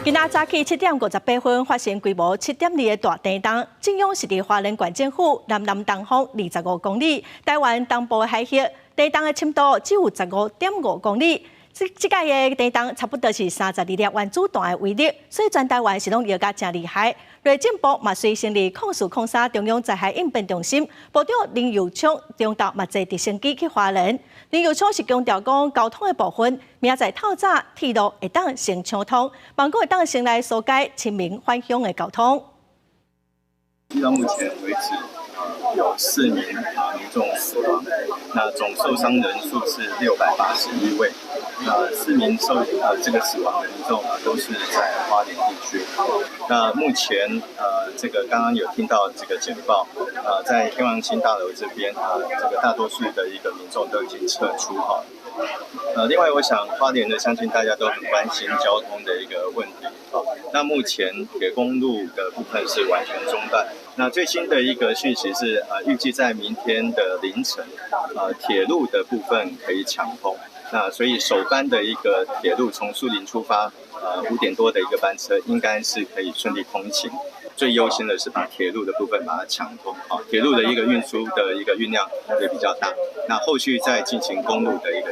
今仔早起7點58分發生規模7.2的大地動，震央是佇花蓮縣政府南南東方25公里，台灣東部海域。地動的深度只有15.5公里。這這擺的地動差不多是32粒原子彈的威力，所以全台灣是攏搖甲誠厲害。內政部嘛隨成立0403中央災害應變中心，部長林右昌中晝嘛坐直升機去花蓮。林右昌是強調講，交通的部分，明仔載透早鐵路會當先搶通，望講會當先來疏解市民返鄉的交通。到目前為止，有四名民眾死亡，那總受傷人數是681位。那四名受這個死亡的民眾都是在花蓮地區。那目前這個剛剛有聽到這個簡報，在天王星大樓這邊啊，這個大多數的一個民眾都已經撤出哈。另外我想花蓮的相信大家都很關心交通的一個問題。那目前鐵公路的部分是完全中斷。那最新的一個訊息是，預計在明天的凌晨，鐵路的部分可以搶通。那所以首班的一個鐵路從樹林出發，5點多的一個班車應該是可以順利通行。最優先的是把鐵路的部分把它搶通，啊，鐵路的一個運輸的一個運量會比較大。那後續再進行公路的一個。